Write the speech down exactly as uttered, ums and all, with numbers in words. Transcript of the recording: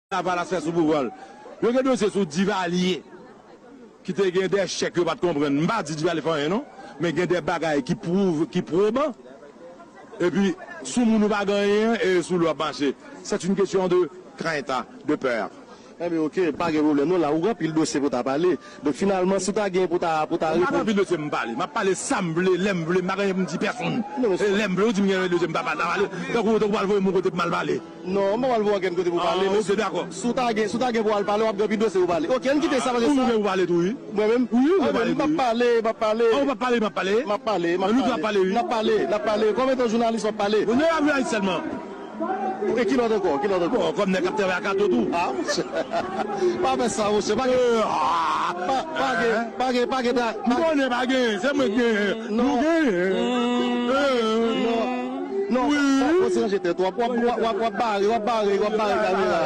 Lavalas fè sou pouvwa l. Yo gen dosye sou Divalye ki te gen de chèk yo pa t konprann. M pa di Divalye fè anyen non, men gen de bagay ki pwouve, ki pwoban. Epi sou moun ou pa gen anyen e sou lwa ap mache. C'est une question de crainte, de peur. Enben oke, pa gen pwoblèm non, la ou gen anpil dosye pou ta pale. Donk finalman si w ta gen pou ta pou ta reponn. M pa gen anpil dosye m pale. M ap pale sa m vle, lè m vle, m pa gen anyen pou m di pèsonn. E lè m vle, ou di m gen dosye m pa pale. Tankou tankou w al voye m yon kote pou m al pale. Non, m pa pral voye w ankenn kote pou pale. Ah, oke, dakò. Si w ta gen, si w ta gen pou w al pale, w ap gen anpil dosye pou pale. Oke, ann kite sa pase sa. Ou gen pou pale tou, wi. Mwen menm? Wi, wi, ou gen pou pale tou, wi. M ap pale, m ap pale. Ah, ou p ap pale, m ap pale. M ap pale, m ap pale. Nou tou ap pale, wi. N ap pale, n ap pale. Konbyen tan jounalis w ap pale? Nou ap viv sèlman. E ki lòt ankò? Ki lòt ankò? Bon, kòm nèg k ap travay ak Kato tou. Ah, monchè. Pa fè sa, monchè. Pa gen, pa, pa gen, pa gen, pa gen ta. M konnen pa gen, se mwen k genyen. Nou genyen. Non. Non. Wi. Fò, fò se ranje tèt ou. W ap, w ap, w ap, w ap bare, w ap bare, w ap bare kamera.